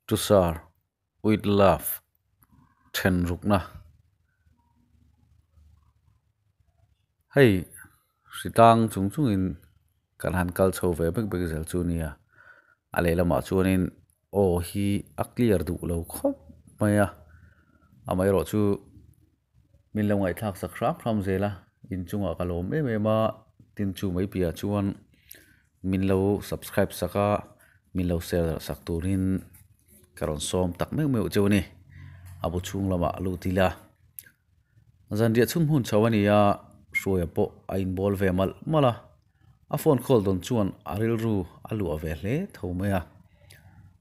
To Sir with Love then rukna. Hei hritang chung chungin kan han kal chho ve bek bek zel chu nia. A lehlamah chuanin aw hi a clear duh lo khawp mai a, amaherawh chu min lo ngaihthlak sak hram hram zel a, inchungah ka lawm em em a, tin chu mai piahah chuan min lo subscribe sak a, min lo share darh sak turin ka rawn sawm tak meuh meuh cheu a ni. A bu chhung lamah lut ila zanriah chhun hmun chho a ni a, Hruaia pawh a inbawl ve malh malh a, a phone call dawn chuan a rilru a luah ve hle tho mai a.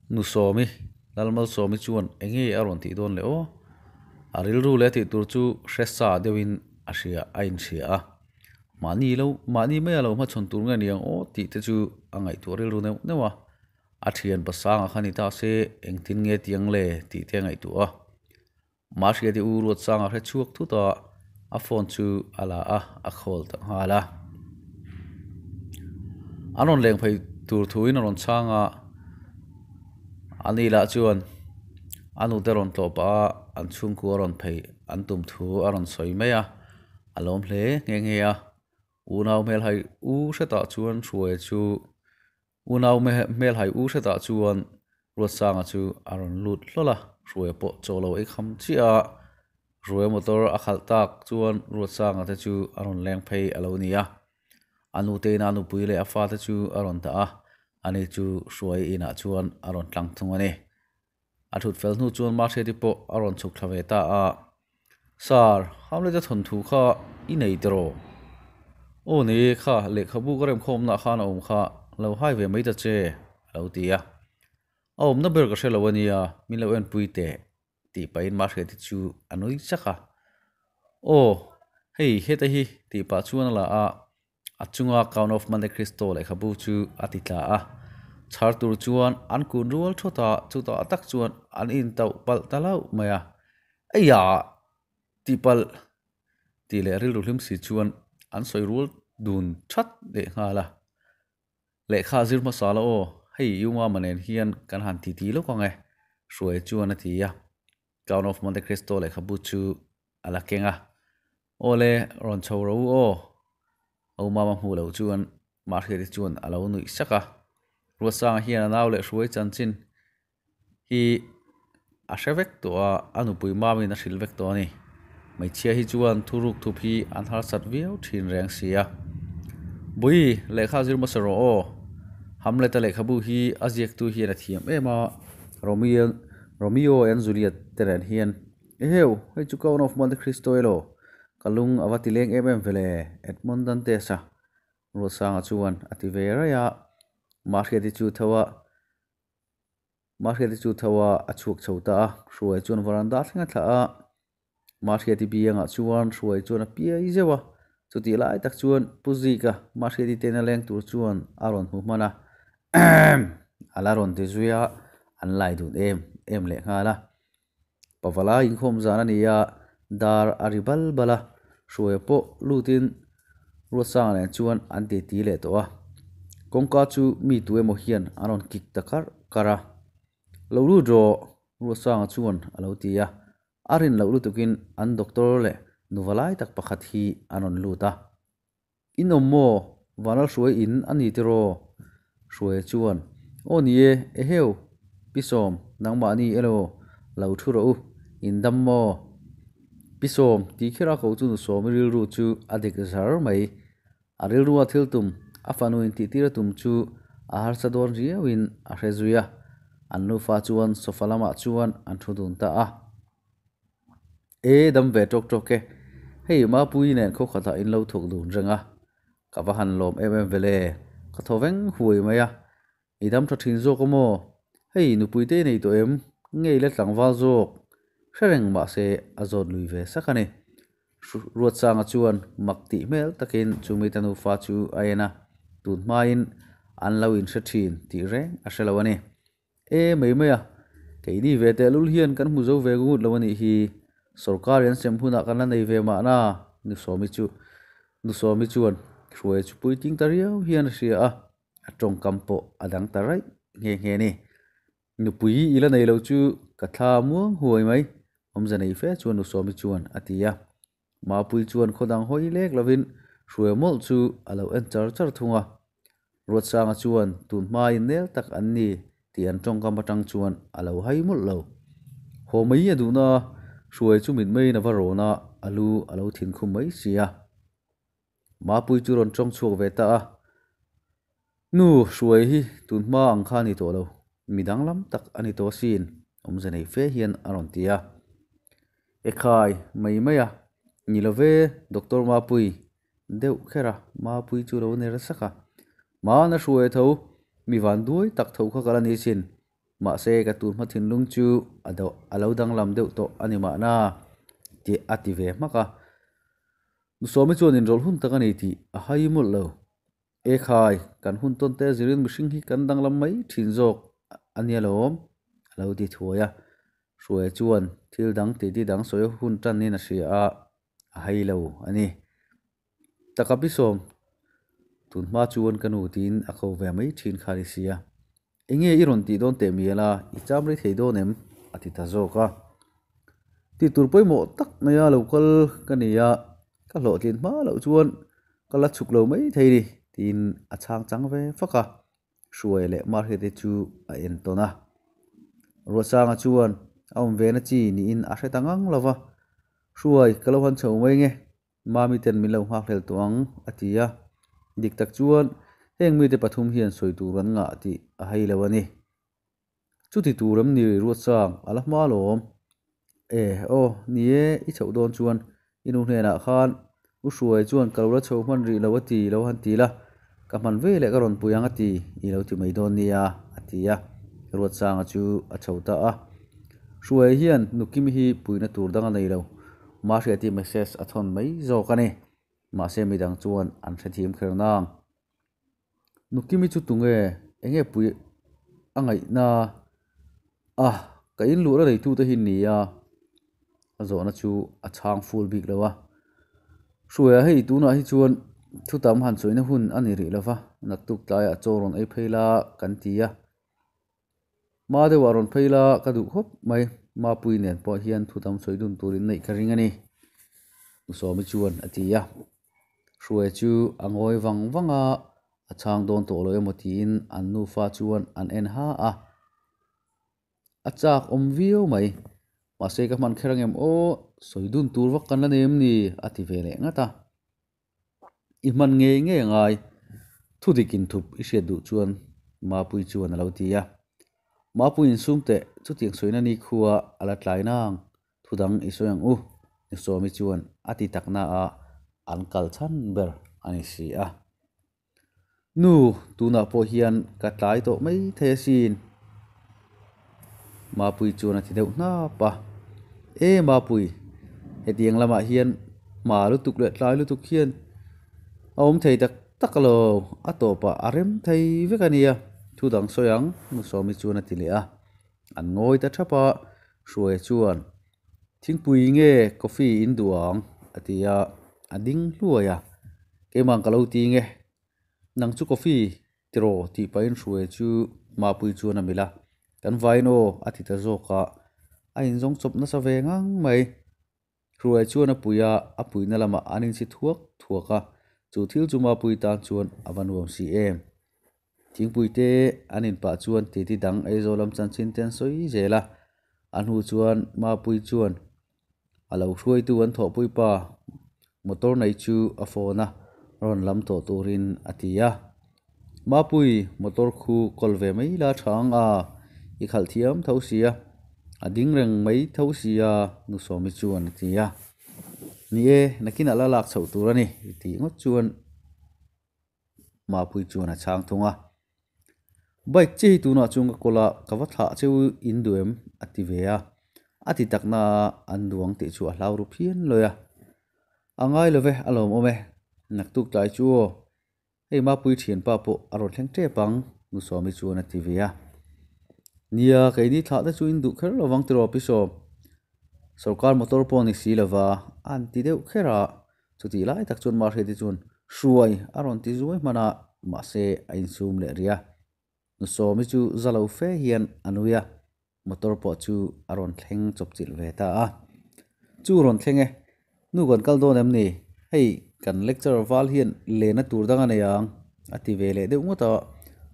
Nu Sawmi, Lalmalsawmi chuan eng nge a rawn tih dawn le aw? A rilru leh tih tur chu hre sa deuhin a hria a inhria a. Mahni lo, mahni maia lo hmachhawn tur nge niang aw tih te chu a ngaihtuah rilru neuh neuh a. A thian pasanga kha ni ta se engtin nge tiang le tih te a ngaihtuah a. Mahriati u Ruatsanga hre chhuak thut a, a phone chu a la a, a call ta nghal a. An rawn leng phei tur thuin a rawn chhang a, ani lah chuan a nute rawn tlawh pah a, an chhungkua rawn phei an tum thu a rawn sawi mai a. A lawm hle nghe nghe a, unau hmelhai u hretah chuan Hruaia chu unau hmelhai u hretah chuan Ruatsanga chu a rawn lut hlawl a, Hruaia pawh chaw lo ei kham chiah a, Hruaia motor a khalh tak chuan Ruatsanga te chu a rawn leng phei a lo ni a, a nute ina nupui leh a fate chu a rawn dah a, ani chu Hruaia inah chuan a rawn tlang thung a ni. A thut fel hnu chuan Mahriati pawh a rawn chhuk thla ve ta a, Sir, Hamlet-a thawnthu kha i nei tiraw? Aw nei e kha, lehkhabu ka remkhawmna ah khan a awm kha, lo hai ve mai ta che, a lo ti a. A awmna ber ka hre lo a nia, min lo enpui teh, tih pahin Mahriati chu a nui chak a. Aw, hei heta hi, tih pah chuan a la a, A chunga Count of Monte Cristo lehkhabu chu a ti tla a, chhar tur chuan an kun rual thawt a, chutah tak chuan an intauh palh ta hlauh mai a. Eia! Tih palh tih leh rilru hlim si chuan an sawi rual dun that leh nghal a. Lehkha zir hmasa la aw, hei U Mama nen hian kan han ti ti lawk ang e, Hruaia chuan a ti a. Count of Monte Cristo lehkhabu chu a la keng a. Aw le, rawn chho ro u aw. Au mama hmuh loh chuan Mahriati chuan a lo nuih sak a. Ruatsanga hian a nau leh hruai chanchin hi a hre vek tawh a, a nupui mamin a hrilh vek tawh a ni. Hmeichhia hi chuan thuruk thup hi an harsat viau thin reng si a. Bui, lehkha zir hmasa rawh aw. Hamlet-a lehkhabu hi a ziaktu hian a thiam em a, Romeo Romeo and Juliet te nen hian Eheu, hei chu Count of Monte Cristo elaw? Ka lung a va ti leng em em vele, Edmond Dantes-a Ruatsanga chuan a ti ve raih a. Mahriati chu tho a, Mahriati chu tho a, a chhuak chho ta a. Hruai chuan varanda thleng a thlah a. Mahriati biangah chuan Hruai chuan a piai zeuh a. Chutih lai tak chuan Pu Zika, Mahriati tena leng tur chuan a rawn hmu hman a. A la rawn ti zui a, an lai dun em em lehnghal a. Pavala inkhawm zan a ni a, dar a ri bal bal a, Hruaia pawh lutin Ruatsanga nen chuan an ti ti leh tawh a. Kawngka chu mi tu emaw hian an rawn kik ta karh karh a. Lo lut rawh, Ruatsanga chuan a lo ti a. A rin loh lutukin an doctor leh nuva lai tak pakhat hi an rawn lut a. In awm maw? Vanral Hruai in a ni tiraw? Hruaia chuan, Aw ni e, eheu, Pi Sawm, nangmahni elaw lo thu rawh u, in dam maw? Pi Sawm, tih kher a ko chu nu Sawmi rilru chu a dik zar mai. A rilrua thil tum, a fanu in tih tir a tum chu a harsa dawn riauin a hre zui a. An nufa chuan sofa lamah chuan an thu dun ta a. E dam ve tawk tawk e, hei Mapuii nen khaw khatah in lo thawk dun reng a, ka va han lawm em em vele, ka thaw veng huai mai a, i dam tha thin zawk a maw, hei nupui te i nei tawh em, ngei la tlangval zawk, hre reng mahse a zawt lui ve sak a ni. Ruatsanga chuan mak tih hmel takin chumi ta nufa chu a en a, tun hmain an lo inhre thin tih reng a hre lo a ni. E mai mai a, keini ve tehlul hian kan hmu zo ve ngut lo a nih hi. Sorkar in an sem hunah kan la nei ve mahna, Nu Sawmi chu Nu Sawmi chuan Hruaia chu puitling ta riau hian a hria a, a tawngkam pawh a dang ta raih nghe nghe a ni. Nupui i la nei lo chu ka thla muang huai mai, awmze nei fe chuan Nusawmi chuan a ti a. Mapui chuan khaw dang hawi lek lovin hruai mawlh chu a lo en char char thung a. Ruatsanga chuan tun hmain nel tak an ni tih an tawngkam atang chuan a lo hai mawlh lo. Haw mai a duhna a, hruai chu mitmeiin a va rawn a, a lu a lo thin khum mai si a. Mapui chu rawn tawng chhuak ve ta a, Nu, hruai hi tun hma ang kha a ni tawh lo, mi danglam tak a ni tawh asin, awmze nei fe hian a rawn ti a. Ekhai, mai mai a, ni lo ve, Doctor Mapui, deuh kher a, Mapui chu lo ner sak a. Hmana hruai tho, mi van duai tak tho kha ka la ni asin, mahse ka tun hma thinlung chu a do a lo danglam deuh tawh a ni mahna, tih a ti ve hmak a. Nusawmi chuan inrawlh hun tak a ni tih a hai mawlh lo. Ekhai, kan hun tawn te zirin mihring hi kan danglam mai thin zawk a nia lawm, a lo ti thuai a. Hruaia chuan thil dang titi dang sawi hun tanin a hria a, a hai lo a ni. Taka pi sawm, tun hma chuan ka nu tiin a ko ve mai thin kha a ni sia. Enge i rawn tih dawn teh mial a, i cham rei thei dawn em? a ti ta zawk a. Tih tur pawimawh tak maia lo kal ka ni a, ka hlawhtlin hma loh chuan ka la chhuk lo mai thei ni tiin a chhang chang ve fak a, Hruai leh Marhete chu a en tawn a. Ruahsanga chuan a awm ve na chi niin a hre ta ngang lo va, Hruai ka lo han chho mai nge, Mami ten min lo nghakhlel tawh ang, a ti a. Dik tak chuan heng mite pathum hian sawi tur an ngah tih a hei lo a ni. Chuti tur em ni Ruatsang, a la hma alawm. E, aw, ni e, i chhoh dawn chuan i nu hnenah khan U Hruai chuan ka lo la chho hman rih lo a ti lo han ti la, ka hman ve leh ka rawn pui ang a ti, i lo ti mai dawn nia, a ti a. Ruatsanga chu a chho ta a. Hruai hian Nukimi hi puina tur dang a nei lo. Mahriati message a thawn mai zawk a ni. Mahse midang chuan an hrethiam kher nang. Nukimi chu tunge enge pui a ngaihna a ka in luhna neitute hi nia a zawhna chu a chhang ful bik lo a. Hruaia hei tunah hi chuan thu tam han chawihna hun a ni rih lo va, naktuk tlaiah chaw rawn ei phei la kan ti a. Hma deuhah rawn phei la ka duh khawp mai, Mapui nen pawh hian thu tam sawi dun turin neih ka ring a ni, Usawmi chuan a ti a. Hruaia chu a ngawi vang vang a, a chhang dawn tawh lo emaw tiin an nufa chuan an en ha a. A chak awm viau mai, mahse ka hman kher angem aw, sawi dun tur vak kan la nei em ni? a ti ve leh ngat a. I hman ngei ngei a ngai, thu dik inthup i hriat duh chuan Mapui chuan a lo ti a. Mapui insum teh, chutiang sawina ni khua a la tlai nang, thu dang i sawi ang u, Nusawmi chuan a ti tak na a, an kal chhan ber a ni si a. Nu, tunah pawh hian ka tlai tawh mai thei asin. Mapui chuan a ti deuh hnap a. E Mapui, hetiang lamah hian hma lutuk leh tlai lutuk hian a awm thei tak tak lo, a tawpah a rem thei vek a nia, thu dang sawi ang, Nusawmi chuan a ti leh a. An ngawi ta thap a, Hruaia chuan, Thingpui nge coffee in duh ang? a ti a, a ding hluai a. Keimah ka lo ti nge, nang chu coffee tiraw tih pahin Hruaia chu Mapui chuan a milh a, Kan vain aw a ti ta zawk a, a inzawng chawp nasa ve ngang mai. Hruai chuan a pui a, a puihna lamah an insi thuak thuak a, chu thil chu Mapui tan chuan a va nuam si em. Thingpui te an inpah chuan titi dang Aizawl lam chanchin te an sawi zel a, a hnu chuan Mapui chuan a lo hruaitu an thawhpui pa motor nei chu a phone a, rawn lam tawh turin a ti a. Mapui, motor khu kawl ve mai la tha ang a, i khalh thiam tho si a, a ding reng mai tho si a, Nusawmi chuan a ti a. Ni e, nakinah la lak chhoh tur a ni, tih ngawt chuan Mapui chuan a chhang thung a. Bike che hi tunah chuan ka kawl a, ka va thlah cheu in duh em? a ti ve a. A ti takna an duang tih chu a hlau ru phian lawi a. A ngai lo ve, a lawmawm e, naktuk tlai chu aw. Hei Mapui thianpa pawh a rawn thleng tep ang, Nusawmi chuan a ti ve a. Nia, keini thlah te chu in duh kher lovang tiraw Pi Sawm? Sorkar motor pawh ni si lova a an ti deuh kher a, chutih lai tak chuan Mahriati chuan hruai a rawn ti zuai hman a, mahse a insum leh rih a. Nu Sawmi chu za lo fe hian a nui a, motor pawh chu a rawn thleng chawpchilh ve ta a. Chu rawn thleng e, nu kan kal dawn em ni? Hei kan lecturer val hian lehna tur dang a nei ang a ti ve leh deuh ngawt a,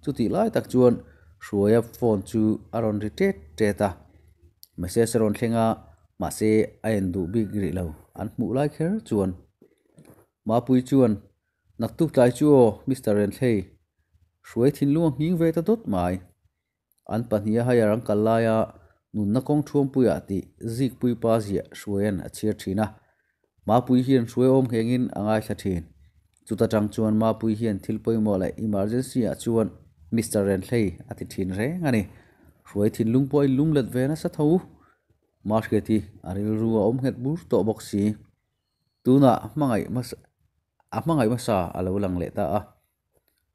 chutih lai tak chuan Hruaia phone chu a rawn ri tet tet a. Message a rawn thleng a, mahse a en duh bik rih lo, an hmuh lai kher chuan Mapui chuan Naktuk tlai chu aw Mister Renthlei, Hruai thinlung a nghing ve ta dawt mai. An pahniha higher an kal laia nunna kawng thuampuiah tih Zikpui pa ziah Hruaia'n a chhiar thin a. Mapui hian Hruai awm nghengin a ngaithla thin. Chuta tang chuan Mapui hian thil pawimawh leh emergency ah chuan Mister Renthlei a ti thin reng a ni. Hruai thinlung pawh a inlumlet ve nasa tho. Mahriati a rilru a awm nghet bur tawh bawk si. Tunah hmangaih hmasa a hmangaih hmasa a lo lang leh ta a.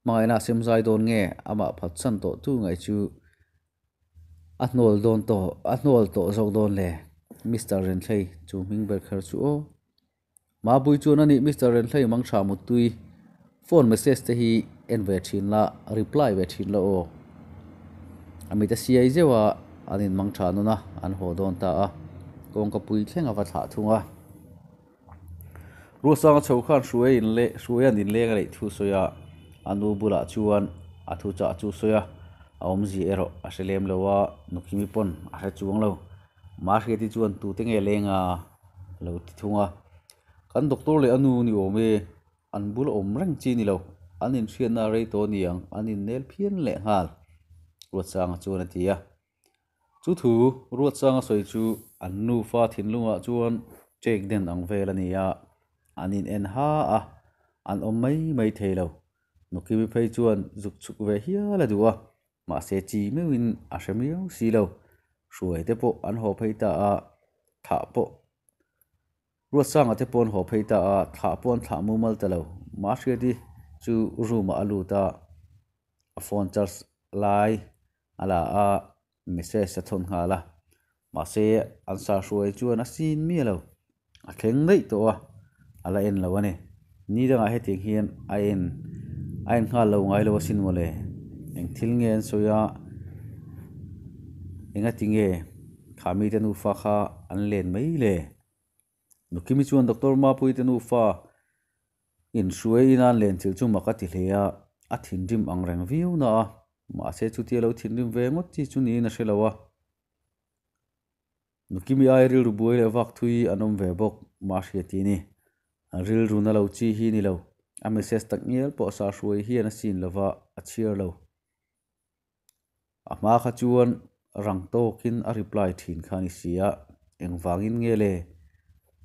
Hmangaihna a sem zai dawn nge amah phatsan tawh tu ngaih chu a hnawl dawn tawh a hnawl tawh zawk dawn le Mister Renthlei chu hming ber kher chu aw. Mapui chuan a nih Mister Renthlei mang tha muttui phone message te hi en ve thin la reply ve thin la aw. A mit a siai zeuh a an in mang tha nawn a an haw dawn ta a kawngka pui thleng a va thlah thung a. Ruasanga chho khan hruai in leh hruai an inleng a neih thu sawi a, a nu bulah chuan a thu chah chu sawi a, a awmzia erawh a hre lem lo a, Nukhimi pawn a hre chuang lo. Mahriati chuan tute nge leng a lo ti thung a, Kan doctor leh a nu ni awm e, an bul awm reng chi ni lo, an inhriatna a rei tawh a niang, an innel phian leh nghal, Ruatsanga chuan a ti a. Chu thu Ruatsanga sawi chu an nufa thinlungah chuan ṭek den ang vel a ni a, an in en ha a, an awm mai mai thei lo. Nukimi phei chuan zuk chhuk ve hial a duh a, mahse chi meuhin a hre miau si lo. Hruai te pawh an haw phei ta a, thlah pawh Ruatsanga te pawh an haw phei ta a, thlah pawh an thlah mumal ta lo. Mahriati chu room ah a lut a, a phone charge lai a la a, message a thawn nghal a. Mahse an sa hruai chuan a sin miah lo, a thleng daih tawh a, a la en lo a ni. Ni dangah hetiang hian a en a en nghal lo ngai lo asin mawle. Eng thil nge an sawi a, engati nge kha mite nufa kha an len mai le? Nukimi chuan Doctor Mapuite nufa inhruai ina an len thil chu mak a ti hle a, a thinrim ang reng viau na a, mahse chutia lo thinrim ve ngawt chi chu niin a hre lo a. Nukimi ai rilru buai leh vak thui an awm ve bawk, Mahriati ni. An rilru na lo chi hi ni lo, a message tak ngial pawh sa hruai hian a sin lova a chhiar lo. A hma kha chuan rang tawkin a reply thin kha a ni si a, engvangin nge le?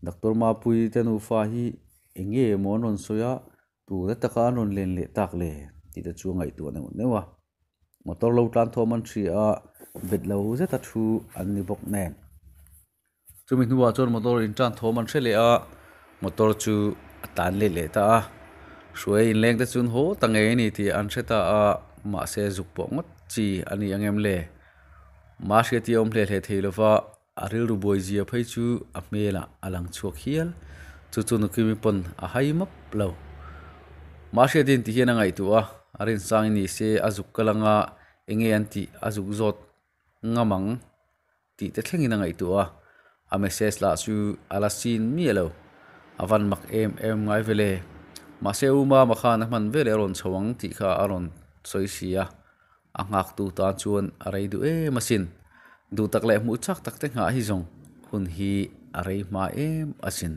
Doctor Mapui te nufa hi eng nge maw an rawn sawi a, tuna taka an rawn len leh tak le? tih te chu a ngaihtuah neuh neuh a. Motor lo tlan thawm an hria a, bet lo zeta thu an ni bawk nen. Chumi hnuah chuan motor in tan thawm an hre leh a, motor chu a tlan let leh ta a, hruai inleng te chuan haw ta ngei a ni tih an hre ta a, mahse zuk pawh ngawt chi a ni ang em le? Mahriati a awm hle hle thei lova, a rilru buai zia phei chu a hmelah a lang chhuak hial, chu chu Nukimi pawn a hai map lo. Mahriati in ti hian a ngaihtuah a, a rinsang in ni se a zuk kal anga enge an tih a zuk zawt ngam ang. Tih te thlengin a ngaihtuah a, a message lah chu a la sin miah lo, a van mak em em ngai vel e. Mahse u Mama khan a hman veleh a rawn chho ang tih kha a rawn sawi si a, a nghaktu tan chuan a rei duh em asin. Duh tak leh hmuh chak tak te nghah hi zawng hun hi a rei hma em asin.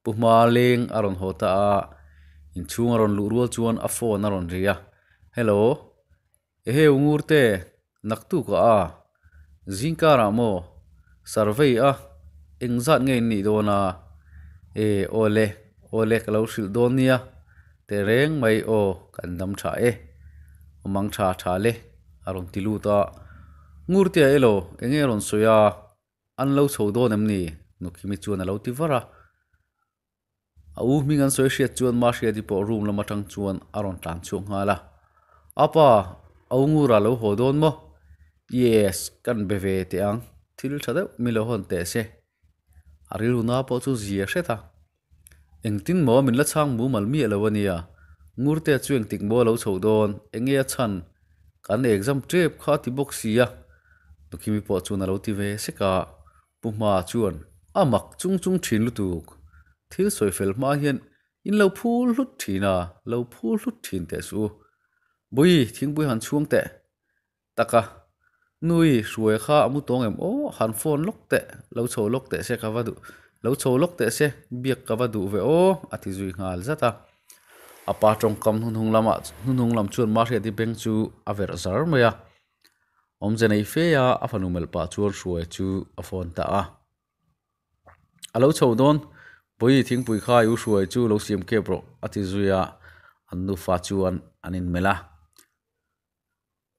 Pu Hma leng a rawn haw ta a, inchhung a rawn luh rual chuan a phone a rawn ri a, Hello, ehe u Ngurte, naktuk ah a, zingkar ah maw, survey a, engzat nge in nih dawn a, e awle, awle ka lo hrilh dawn nia, tehreng mai aw kan dam tha e, awmang tha tha le a rawn ti lut a, Ngurte ah elaw enge a rawn sawi a? An lo chho dawn em ni? Nukhimi chuan a lo ti var a. A u hming an sawi hriat chuan Mahriati pawh room lam atang chuan a rawn tlan chhuak nghal a. Apa, a u Ngura lo haw dawn maw? Yes, kan be ve teh ang, thil tha deuh mi lo hawn teh se. A rilru na pawh chu zia hret a. Engtin maw min la chhang mumal miah lo a nia. Ngurtea chu engtik maw a lo chho dawn? Enge a chhan? Kan exam tep kha a ti bawk sia. Nukhimi pawh chuan a lo ti ve sek a, Pu Hma chuan a mak chung chung thin lutuk. Thil sawi fel hma hian in lo phul hlut thin a, lo phul hlut thin teh suh u. Bui, thingpui han chhuang teh. Tak a, Nui, Hruaia kha a mu tawng em aw, han phone lawk teh, lo chho lawk teh se ka va duh, lo chho lawk teh se, biak ka va duh ve aw, a ti zui nghal zat a. A pa tawngkam hnuhnung lamah hnuhnung lam chuan Mahriati beng chu a verh zar mai a. Awmze nei fe a, a fanu melh pah chuan Hruaia chu a phone ta a. A lo chho dawn, Bawihi thingpui kha i u Hruaia chu lo siam kep rawh, a ti zui a, an nufa chuan an inmelh a.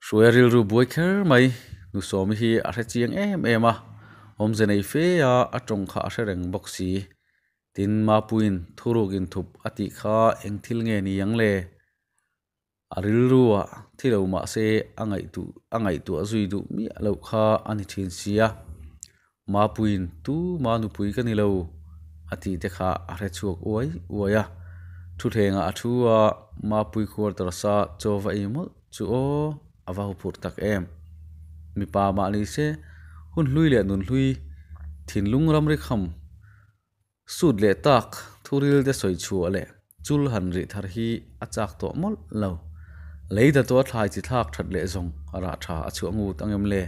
Hruaia rilru buai kher mai, Nu Sawmi hi a hre chiang em em a, awmze nei fe a a tawng kha a hre reng bawk si. Tin, Mapuiin thuruk inthup a tih kha eng thil nge ni ang le? A rilrua thi lo mah se a ngaihtuh a ngaihtuah zui duh miah loh kha a ni thin sia. Mapuiin tuma nupui ka ni lo a tih te kha a hre chhuak uai uai a. Thutthlengah a thu a, Mapui quarters a chaw va ei mawlh chu aw a va huphurh tak em. Mipa mah ni se hun hlui leh nun hlui thinlung ramri kham Sut leh tak thuril te sawi chhuah leh chul han rih thar hi a chak tawh mawlh lo. Lei da tawh a thlai chi thlak that leh zawng a rah tha a chhuah ngut ang em le?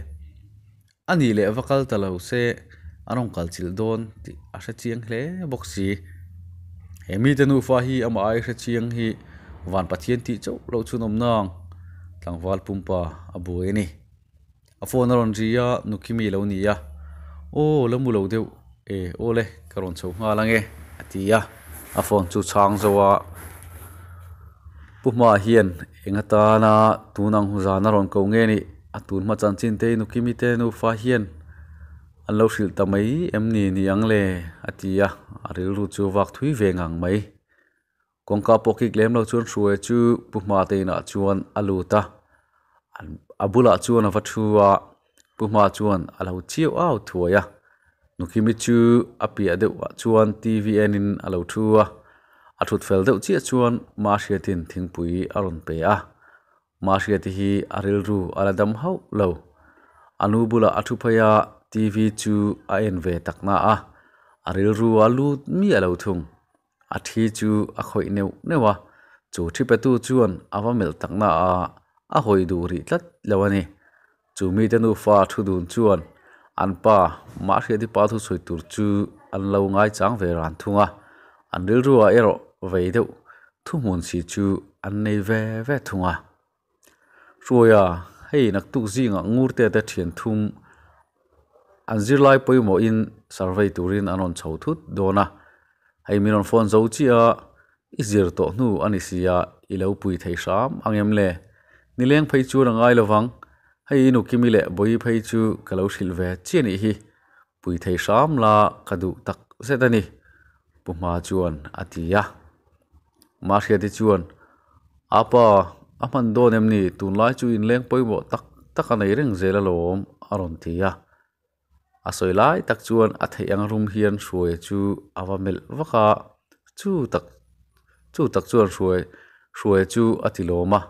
A nih leh va kal ta lo se a rawn kal chilh dawn tih a hre chiang hle bawk si. He mite nufa hi amah ai hre chiang hi van Pathian tih chauh loh chu an awm nang tlangval pumpa a buai a ni. A phone a rawn ri a, Nukimi lo ni a, Aw, la mu lo deuh e, aw le, ka rawn chho nghal ang e, a ti a. A phone chu chhang zo a, Pu Hma hian eng atana tun ang zan a rawn ko nge nih? A tun hma chanchin te Nukimi te nufa hian an lo hrilh ta mai em ni ni ang le? a ti a, a rilru chu vak thui ve ngang mai. Kawngka pawh kik lem lo chuan Hruaia chu Pu Hma te inah chuan a lut a, a bulah chuan a va thu a, Pu Hma chuan a lo chiau au thuai a, Nukhimi chu a piah deuh ah chuan TV enin a lo thu a, a thut fel deuh chiah chuan Mahriatin thingpui a rawn pe a, Mahriati hi a rilru a la dam hauh lo. A nu bulah a thu phei a, TV chu a en ve tak na a, a rilru a lut miah lo thung. A thi chu a khawih neuh neuh a, chu thi petu chuan a va melh tak na a, a hawi duh rih tlat lo a ni. Chu mite nufa thu dun chuan an pa Mahriati pa thusawi tur chu an lo ngaichang ve ran thung a, an rilruah erawh vei deuh thuhmun si chu an nei ve ve thung a. Hruaia, hei naktuk zingah Ngurte te thian thum an zirlai pawimawhin survey turin an rawn chho thut dawn a, hei min rawn phone zo chiah a, i zir tawh hnu a ni sia i lo pui thei hram ang em le? Nileng phei chuan a ngai lovang, hei i nukimi leh Bawi phei chu ka lo hrilh ve chiah nih hi, pui thei hram la ka duh tak zet a ni, Pu Hma chuan a ti a. Mahriati chuan, Apa, a hman dawn em ni? Tunlai chu inleng pawimawh tak tak a nei reng zel alawm, a rawn ti a. A sawi lai tak chuan a theih ang rum hian Hruaia chu a va melh vak a, chu tak chu tak chuan Hruai Hruaia chu a ti lawm a.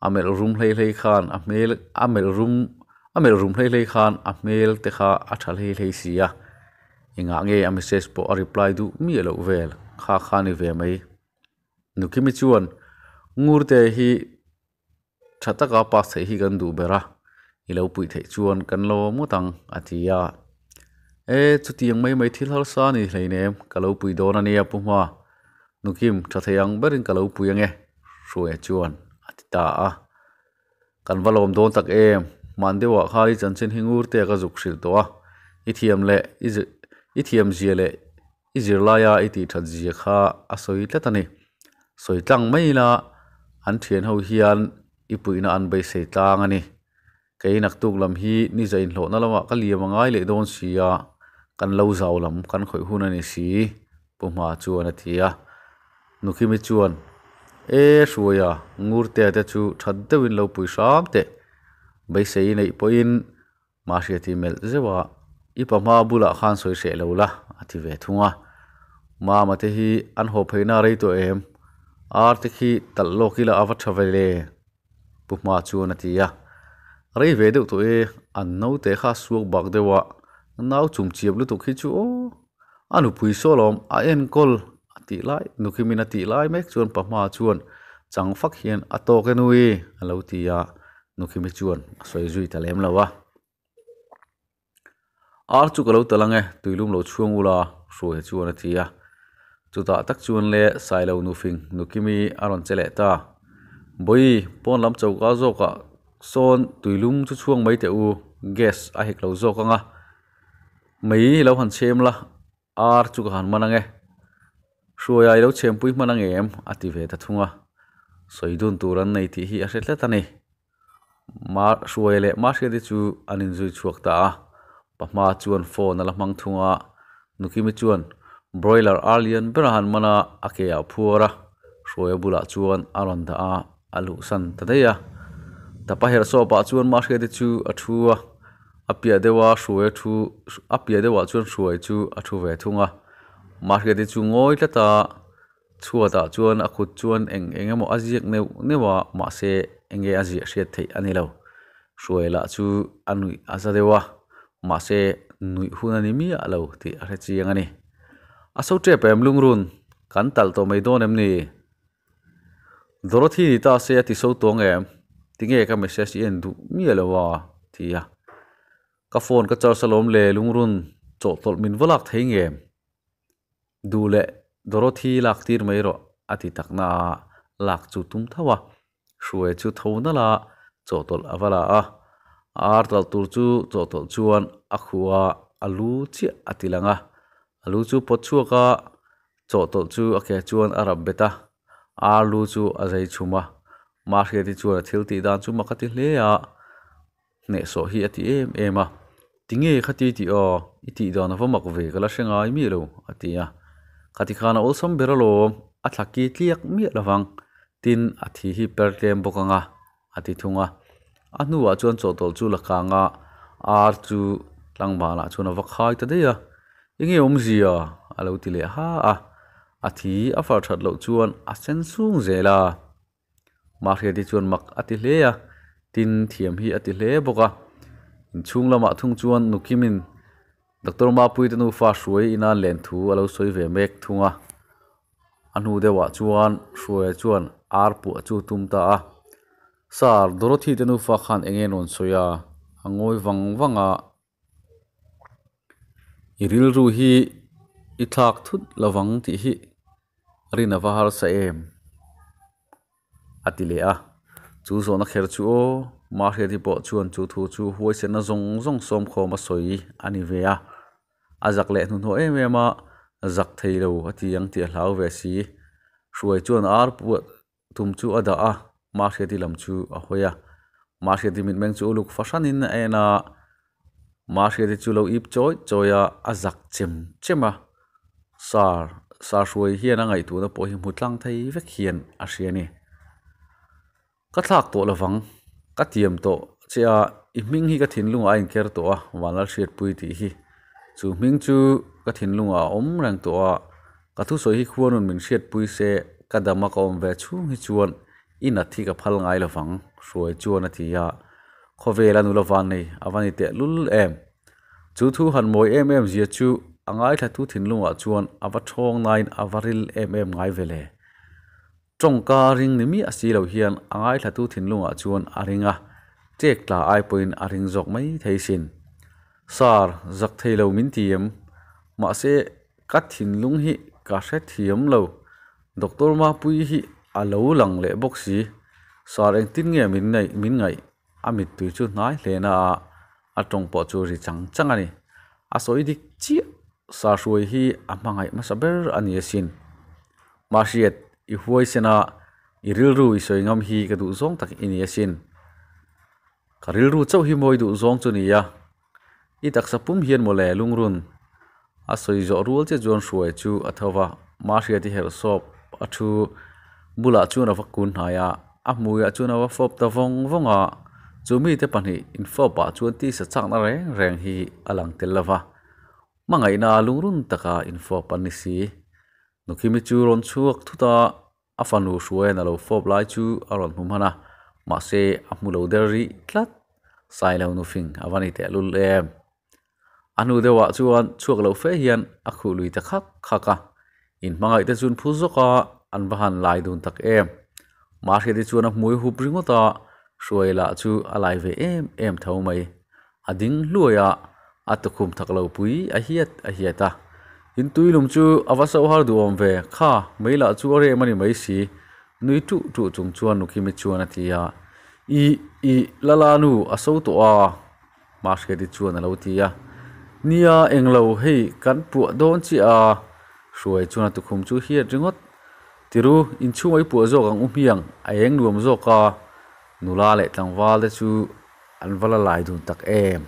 A melh rum hlei hlei khan a hmel a melh rum a melh rum hlei hlei khan a hmel te kha a tha hlei hlei si a. Engah nge a message pawh a reply duh miah loh vel kha kha ni ve mai. Nukimi chuan Ngurte hi tha taka pass theih hi kan duh ber a, i lo puih theih chuan kan lo awm ngawt ang a ti a. E chutiang mai mai thil harsa a ni hleinem ka lo pui dawn a nia Pu Hma. Nukim tha thei ang berin ka lo pui ange Hruaia chuan a ti ta a. Kan va lawm dawn tak em? Hman deuhah khan i chanchin hi ngur te ka zuk hrilh tawh a, i thiam leh i i thiam zia leh i zirlaia i tih that zia kha a sawi tlat a ni. Sawi tlang mai ila an thian ho hian i puihna an beisei tlang a ni. Kei naktuk lam hi ni za inhlawhna lamah ka liam a ngai leh dawn si a, kan lo zau lam kan khawih hun a ni si, Pu Hma chuan a ti a. Nukhimi chuan, E Hruaia, Ngurtea te chu that deuhin lo pui hram teh. Beisei i neih pawhin Mahriati melh zeuh a, i pa hma bulah khan sawi hreh lo la, a ti ve thung a. Mama te hi an haw pheina rei tawh em? Ar te khi talh lawk ila a va tha ve le. Pu Hma chuan a ti a. Rei ve deuh tawh e, an naute kha a suak bak deuh a, nau chum chiap lutuk hi chu aw, a nupui saw lawm a enkawl a tih lai, Nukhimin a tih lai mek chuan Pa Hma chuan chang fak hian a tawk e nui a lo ti a, Nukhimi chuan a sawi zui ta lem lo a. Ar chu ka lo tal ang e, tuilum lo chhuang ula, Hruaia chuan a ti a. Chutah tak chuan le Sailo nufing Nukimi a rawn che leh ta. Bawi, pawn lam choka zawkah sawn tuilum chu chhuang mai teh u, gas a hek lo zawk ang a. Mei lo han chhem la, ar chu ka han man ang e. Hruaia i lo chhempui hman ang em? a ti ve ta thung a. Sawi dun tur an nei tih hi a hre tlat a ni. Ma Hruaia leh Mahriati chu an inzui chhuak ta a, Pahma chuan phone a la hmang thung a, Nukimi chuan broiler ar lian ber a han man a, a ke ah phuar a, Hruaia bulah chuan a rawn dah a, a luhsan ta daih a. Tapa herh sawp ah chuan Mahriati chu a thu a, a piah deuh a Hruaia thu a piah deuh ah chuan Hruaia chu a thu ve thung a, Mahriati chu ngawi tlat a. Chhuatah chuan a kut chuan eng eng emaw a ziak neuh neuh a, mahse enge a ziah hriat theih a ni lo. Hruai lah chu a nuih a za deuh a, mahse nuih hun a ni miah lo tih a hre chiang a ni. A so tep em lungrun, kan talh tawh mai dawn em ni? Dorothy ni ta se a ti so tawng em? Tinge ka message i en duh miah lo a? ti a. Ka phone ka charge alawm le lungrun, chawhtawlh min va lak thei ngem? Duh leh Dorothy lak tir mai rawh a ti tak na a, lak chu tum tho a. Hruai chu tho nalh a, chawhtawlh a va la a. A ar talh tur chu chawhtawlh chuan a khuh a, a lu chiah a ti lang a. A lu chu pawt chhuak a, chawhtawlh chu a ke chuan a rap bet a. Ar lu chu a zai chhum a. Mahriati chuan a thil tih dan chu mak a ti hle a. Hnehsawh hi a ti em em a, Tinge khati tih aw, i tih dan a va mak ve ka la hre ngai miah lo, a ti a. Khati khan a awlsam ber alawm, a thla ki tliak miah lovang, tin a thi hi per tlem bawk ang a, a ti thung a. A hnuah chuan chawhtawlh chu la kang a, ar chu tlangvanah chuan a va khai ta daih a, Enge awmzia? a lo ti leh ha a, a thi a far that loh chuan a sen sung zel a. Mahriati chuan mak a ti hle a, tin thiam hi a ti hle bawk a. Inchhung lamah thung chuan Nukimin Doctor Mapuite nufa hruai ina len thu a lo sawi ve mek thung a. A hnu deuhah chuan Hruaia chuan ar puah chu tum ta a. Sir, Dorothy te nufa khan eng nge rawn sawi a? A ngawi vang vang a. I rilru hi i thlak thut lovang tih hi rin a va harsa em? A ti leh a. Chu zawhna kher chu aw, Mahriati pawh chuan chu thu chu huaisenna zawng zawng sawmkhawm a sawi a ni ve a. A zak leh hnuhnawh em em a, zak thei lo a ti ang tih a hlau ve si. Hruai chuan ar puah Tum chu a dah a, Mahriati lam chu a hawi a. Mahriati mitmeng chu uluk fahranin a en a, Mahriati chu lo ip chawi chawi a, a zak chem chem a. Sir, Sir Hruai hian a ngaihtuahna pawh hi hmu tlang thei vek hian a hria a ni. Ka thlak tawh lovang, ka tiam tawh che a, i hming hi ka thinlungah a inker tawh a, Vanlalhriatpui tih hi. Chu hming chu ka thinlungah a awm reng tawh a, Ka thusawi hi khuanun min hriatpui se, ka dam a ka awm ve chhung hi chuan i nat hi ka phal ngai lovang, Hruai chuan a ti a. Khawvel a nula van nei a va ni teh lul em? Chu thu han mawi em em zia chu a ngaithlatu thinlungah chuan a va thawng nain a va ril em em ngai ve le. Tawngka ring ni miah si lo hian a ngaithlatu thinlungah chuan a ring a, ṭek tla ai pawhin a ring zawk mai thei sin. Sir, zak thei lo min ti em? Mahse, Ka thinlung hi ka hrethiam lo, Doctor Mapuii hi a lo lang leh bawk si. Sir engtin nge min ngaih min ngaih? A mittui chu hnai hle na a, a tawng pawh chu ri chang chang a ni. A sawi dik chiah, Sir Hruai hi a hmangaih hmasa ber a ni asin. Mahriat, i huaisen a, i rilru i sawi ngam hi ka duh zawng tak i ni asin. Ka rilru chauh hi mawi duh zawng chu ni a, I taksa pum hian mawle lungrun a sawi zawh rual che chuan hruai chu a tho va, Mahriati herh sawp a thu bulah chuan a va kun hnai a, a hmuiah chuan a va fawp ta vawng vawng a, chu mite pahnih infawp ah chuan tisa chakna reng reng hi a lang tel lo va, hmangaihna lungrun taka infawp an ni si. Nukhimi chu rawn chhuak thut a. A fanu Hruaian a lo fawp lai chu a rawn hmu hman a. Mahse a hmu lo der rih tlat. Sailo nu fing a va ni teh lul em. A hnu deuhah chuan chhuak lo fe hian a khuh lui ta khak khak a. In hmangaih te chuan phu zawk a, an va han lai dun tak em. Mahriati chuan a hmui hup ringawt a, Hruai lah chu a lai ve em em tho mai. A ding hluai a, a tukhum thak lo pui a hiat a hiat a. In tui lum chu a va so har duhawm ve, kha mei lah chu a rem a ni mai si, nui tuh tuh chung chuan Nukimi chuan a ti a. Ih, ih, Lala nu a so tawh a, Mahriati chuan a lo ti a. Nia, englo, hei kan puah dawn chiah a, Hruai chuan a tukhum chu hiat ringawt. Tiru, inchhung ai puah zawk ang u hmiang, a eng nuam zawk a, nula leh tlangval te chu an va la lai dun tak em.